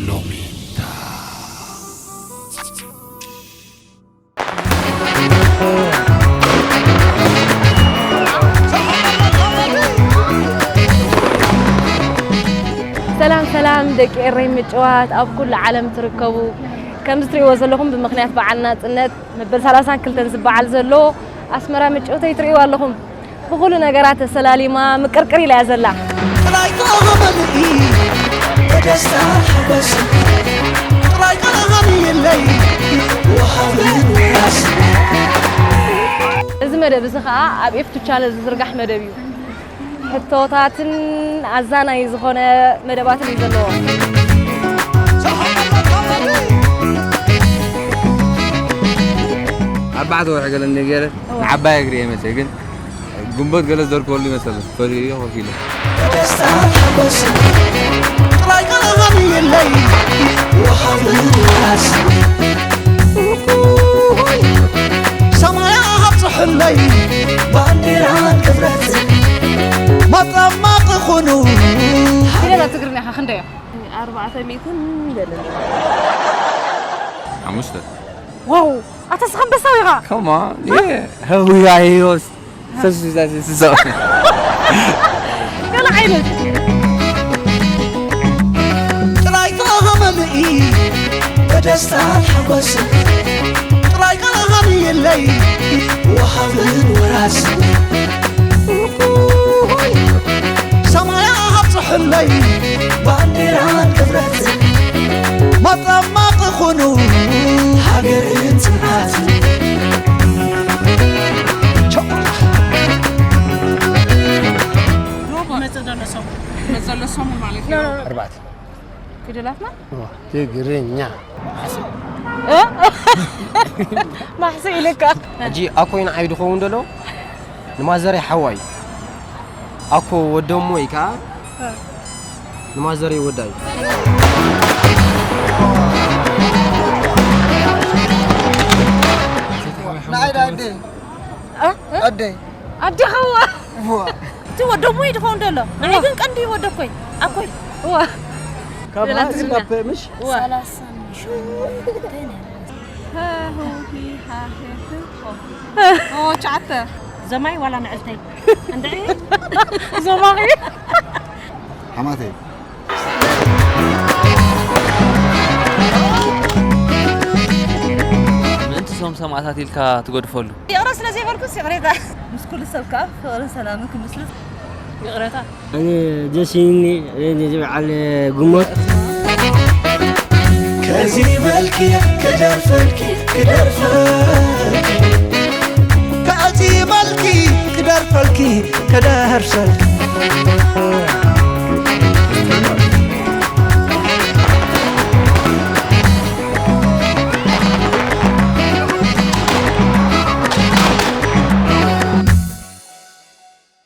ሎሚታ። ሰላም ሰላም ደቂ ኤረይ ምጭዋት ኣብ ኩሉ ዓለም ትርከቡ፣ ከምዚ ትርእይዎ ዘለኹም ብምኽንያት በዓል ናጽነት መበል ሰላሳን ክልተን ዝበዓል ዘሎ ኣስመራ ምጭውተይ ትርእይዋ ኣለኹም። ብኹሉ ነገራት ተሰላሊማ ምቅርቅር ኢላ እያ ዘላ። ጥራይ ጥቕሚ ብደስታ ሓጎስ ጥራይ ጥቕሚ የለይ ወሃብን ወራስ። እዚ መደብ እዚ ኸኣ ኣብ ኤፍቱ ቻነል ዝዝርጋሕ መደብ እዩ። ሕቶታትን ኣዛናይ ዝኾነ መደባትን እዩ ዘለዎ። ኣርባዕተ ወርሒ ገለ እንደ ገለ ንዓባይ እግሪ እየ መሰ ግን ግንቦት ገለ ዝደርክበሉ ይመስል ፈሪዮ ኮፍ ኢለ። ደስታ ሓጎስ ጥራይ ቃል የለይ ወሃብ ራስ ሰማያ ሃብፅሕለይ ባንዲራን ክብረት መጠማቕ ኹኑ። ፊደላት ትግርኛ ኸ ክንደይ እዮም? ኣርባዕተ ሚእትን ገለን። ሓሙሽተ። ዋው! ኣታ ስኻ ኣንበሳው ኢኻ። Come on. Yeah. How we are heroes. ሰሱ ዛዚ ስሶ። ገለ ዓይነት። ጥራይ ጥቕሚ መልኢ ብደስታ ሓጎስ ጥራይ ቃል የለይ ወሃብን ወራስ ሰማያ ሃብፅሕለይ ባንዲራን ክብረት መጠማቕ ኹኑ ሃገርን ፅንዓትን። ይመጽእ ዘሎ ሰሙን። ይመጽእ ዘሎ ሰሙን ማለት እዩ። ኣርባዕተ። ፊደላትና? እዋ፣ ትግርኛ። እ? ማሕሲ ኢልካ። ሕጂ ኣኮይ ንዓይ ድኸውን ደሎ ንማዘረይ ሓዋይ ኣኮ ወደሞ እዩ ከዓ ንማዘረይ ወዳይ። ንዓይ ዳ ኣደይ። እ? ኣደይ። ኣዴኻ እዋ። እዋ። እቲ ወደሞ እዩ ድኸውን ደሎ። ንዓይ ግን ቀንዲ ወደኮይ። ኣኮይ። እዋ። ካብ ሌላ ሃ ትግርኛ። እስካብ ፕ ምሽ? እዋ። ሰላሳ ሸውዓተ ነጥቢ። ሃ፣ ሁ፣ ሂ፣ ሃ፣ ሄ፣ ህ፣ ሆ። ኦ፣ ትሽዓተ። ዘማይ ዋላ ንዕልተይ? እንድዒ። ዘማኺ። ሓማተይ። ምእንቲ ሶም ሰማእታት ኢልካ ትገድፈሉ? ይቕረ ስለ ዘይበልኩስ ይቕሬታ። ምስ ኩሉ ሰብ ከኣ ፍቕርን ሰላምን ክምስርት ይቕሬታ። ኣነ ደስ ኢሉኒ እዚ በዓል ግንቦት። ከዚ በልኪ ክደርፈልኪ ክደርፈልኪ ከዚ በልኪ ክደርፈልኪ ክደርፈልኪ